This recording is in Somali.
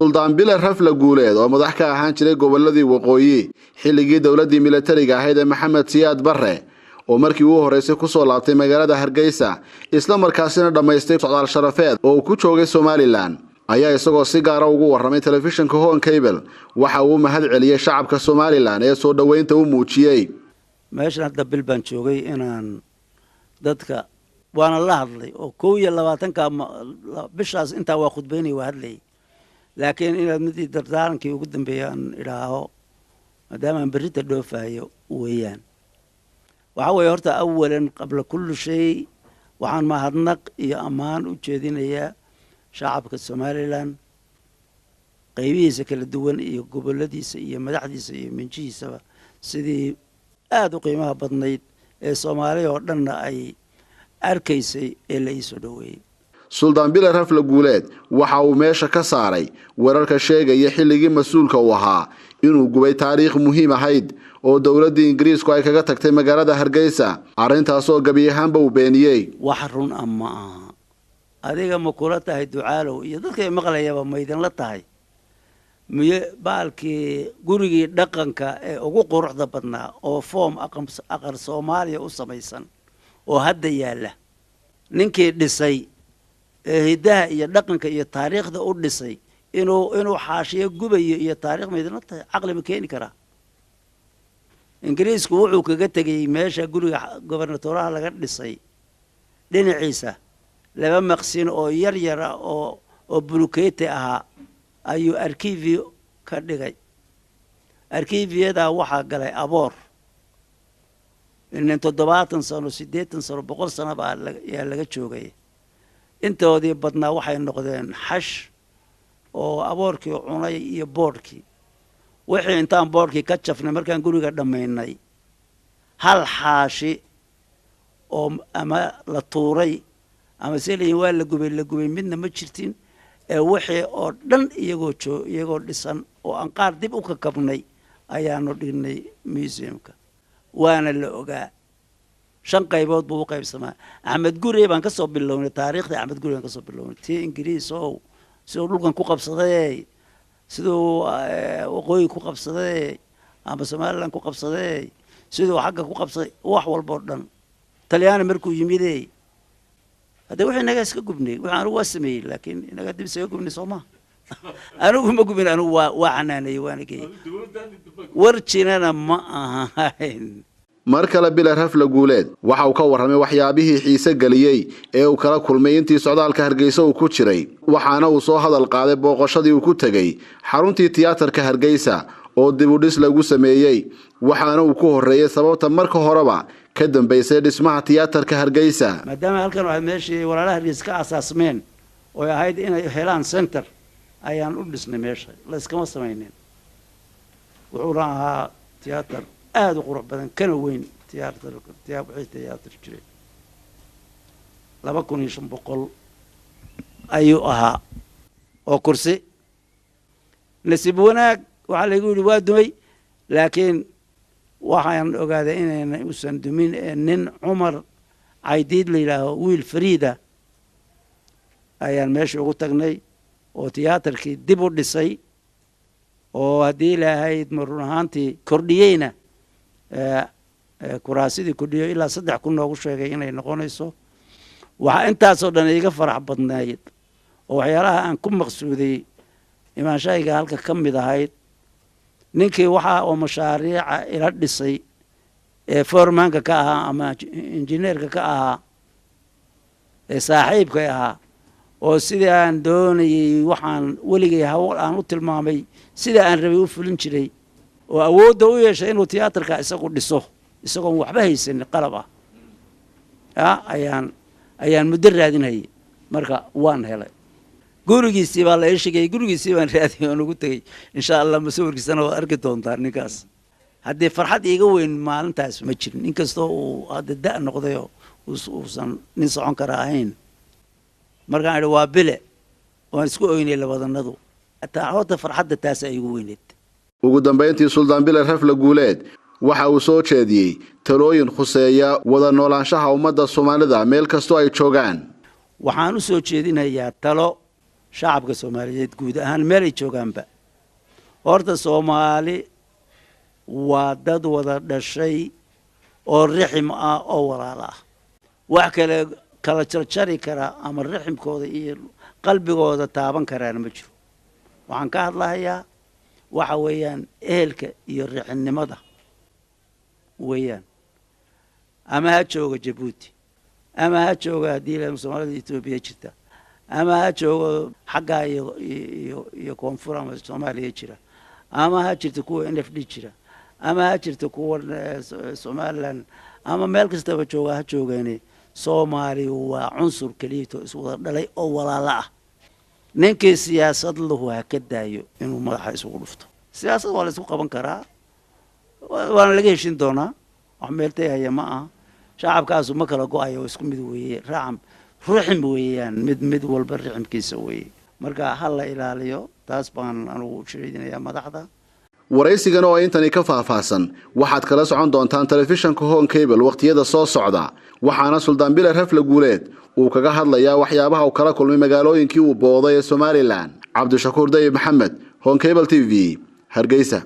Suldaan Bile Rafle Guuleed, oo madax ka ahaan jiray goboladii waqooyi xilligii dowladii militariga ahayd ee Maxamed Siyaad Barre, oo markii uu horreysay kusoo laabtay magaalada Hargeysa, isla markaasina dhammaystay socdaal sharafeed oo uu ku joogay Somaliland, ayaa isagoo si gaara ugu warramay telefishinka Horn Cable waxa uu mahad celiyey shacabka Somaliland ee soo dhoweynta u muujiyey. Meeshan hadda bil baan joogay inaan dadka waana la hadlay oo 21-ka bishaas intaa waa khudbaynay, waa hadlayay, laakiin inaad midii dardaarankii ugu dambeeya aan idhaaho maadaama aan berrita dhoofayo weeyaan. Waxaa weeye horta, awalan qabla kulli shay, waxaan mahadnaq iyo ammaan u jeedinayaa shacabka Somaliland qaybihiisa kala duwan iyo goboladiisa iyo madaxdiisa iyo minjihiisaba, sidii aada u qiimaha badnayd ee Soomaaliya oo dhanna ay arkaysay ee la iisoo dhoweeyey. Suldaan Bile Rafle Guuleed waxa uu meesha ka saaray wararka sheegaya xilligii mas-uulka uu ahaa inuu gubay taariikh muhiim ahayd oo dowladdii Ingiriisku ay kaga tagtay magaalada Hargeysa, arrintaasoo gebi ahaanba uu beeniyey. Wax run a ma aha. Adiga ma kula tahay, Ducaalow, iyo dadka maqlayaba ma idinla tahay miye baalkii gurigii dhaqanka ee ugu quruxda badnaa oo form aqal Soomaaliya u samaysan oo hadda yaalla, ninkii dhisay ee hiddaha iyo dhaqanka iyo taariikhda u dhisay, inuu xaashiyo gubayo iyo taarikh ma idinla tahay? Caqli ma keeni karaa? Ingiriisku wuxuu kaga tegey meesha guriga gobernatoraha laga dhisay dhinaciisa laba maqsin oo yar yara oo bulukete ahaa ayuu arkiivio ka dhigay. Arkiifiyadaa waxaa galay aboor inin 70 sano, 80 sano, 100 sano baa yaa laga joogay. Intoodii badnaa waxay noqdeen xash oo aboorkii cunay iyo boodhkii. Wixii intaan boodhkii ka jafnay markaan guriga dhammaynay, hal xaashi oo ama la tuuray ama se layihin waa la gubay, la gubay midna ma jirtin. Ee wixii oo dhan iyagoo joo iyagoo dhisan oo aan qaar dib u kakabnay ayaanu dhignay museumka, waana la ogaa. Shan qaybood buu u qaybsamaa. Axmed Gurey baan ka soo bilownay, taariikhdii Axmed Gurey baan ka soo bilownay, tii Ingiriis oo siduu dhulkan ku qabsaday, siduu waqooyi ku qabsaday ama Somaliland ku qabsaday, siduu xagga ku qabsaday, wax walba oo dhan. Talyaani markuu yimide, hadde wixii inaga iska gubnay, wixii anigu waa sameeyey, laakiin inaga dib isaga gubnay. Soo maha? Anigu ma gubin, anigu waa xanaaneeyey, waana geeyey. War jirana ma ahayn. Mar kale Bile Rafle Guuleed waxa uu ka warramay waxyaabihii xiise geliyey ee uu kala kulmay intii socdaalka Hargeysa uu ku jiray, waxaana uu soo hadal qaaday booqashadii uu ku tegey xaruntii tiyaatarka Hargeysa oo dib u dhis lagu sameeyey, waxaana uu ku horreeyey sababta marka horeba ka dambeysay dhismaha tiyaatarka Hargeysa. Maadaama halkan waxay meeshii walaalaha Hargeysa ka asaasmeen oy ahayd inay helaan center, ayaan u dhisnay meesha. La iskama samaynin. Wuxuuna ahaa tiyaatar aada u qurux badan, kana weyn tiyaatar wixii tiyaatar jiray. 2500 ayuu ahaa oo kursi. Nasiib wanaag waxaa laygu yidhi waa dumay, laakiin waxaan ogaaday inayna usan dumin ee nin Cumar Caydiid la yidhaaho, wiil fariida, ayaan meesha ugu tagnay oo tiyaatarkii dib u dhisay, oo haddii ilaahayd ma run ahaantii kordhiyeyna kuraasidii kordhiyo, ilaa 3000 noogu sheegay inay noqonayso. Waxaa intaasoo dhan iiga farax badnayd oo waxyaalaha aan ku maqsuuday imaanshahayga halka ka mid ahayd, ninkii waxa oo mashaariica ila dhisay ee foremanka ka ahaa ama injineerka ka ahaa ee saaxiibkay ahaa, oo sidii aan doonayey, waxaan weligay hawl aan u tilmaamay sida aan rabay u fulin jiray, oo awoodda u yeeshay inuu tiyaatarka isagu dhiso isagoon waxba haysanin qalab ah, ayaan muddo raadinayay. Marka waan helay. Gurigiisii baa la ii sheegay, gurigiisii baan raadiyay oon ugu tegey. Insha Allah masawirkiisana waad arki doontaa. Ninkaas haddii farxad iiga weyn maalintaas ma jirin, inkastoo uu hadda da' noqdayoo uusan nin socon kara ahayn. Markaan idhi waa Bile, waan isku oynay labadanadu. Horta farxadda taasaa iigu weyneed. Ugu dambayntii, Suldaan Bile Rafle Guuleed waxa uu soo jeediyey talooyin khuseeya wada noolaanshaha ummadda Soomaalida meel kastoo ay joogaan. Waxaan u soo jeedinayaa talo. Shacabka Soomaaliyeed guud ahaan meel ay joogaanba, horta Soomaali waa dad wada dhashay oo rixim ah oo walaalo ah. Wax kale kala jarjari kara ama riximkooda iyo qalbigooda taaban karaana ma jiro. Waxaan ka hadlahayaa waxa weeyaan ehelka iyo riximnimada weeyaan. Ama ha jooga Jabuuti, ama ha jooga haddii la Soomaalida Etoobiya jirta, ama ha joogo xaggaa iyo koonfur ama Soomaaliya jira, ama ha jirta kuwa NFD jira, ama ha jirta kuwa Somaliland, ama meel kastaba jooga ha joogeene, Soomaali waa cunsur keliyatoo iswada dhalay oo walaalo ah. Ninkii siyaasad lahu ha ka daayo inuu madaxa isugu dhufto. Siyaasad waa la isku qaban karaa, waana laga heshin doonaa. Wax meeltay haya ma aha. Shacabkaasu ma kala go-ayo, oo isku mid weeye, raacam rixim weeyaan, mid walba riximkiisa weeye. Marka ha la ilaaliyo, taas baan anugu jeedinayaa madaxda. Waraysigan oo intani ka faahfaahsan waxaad kala socon doontaan telefishanka Horn Cable waqtiyada soo socda. Waxaana Suldaan Bile Rafle Guuleed uu kaga hadlayaa waxyaabaha uu kala kulmay magaalooyinkii uu booday ee Somalilan. Cabdishakuur Dayib Maxamed, Horn Cable TV, Hargeysa.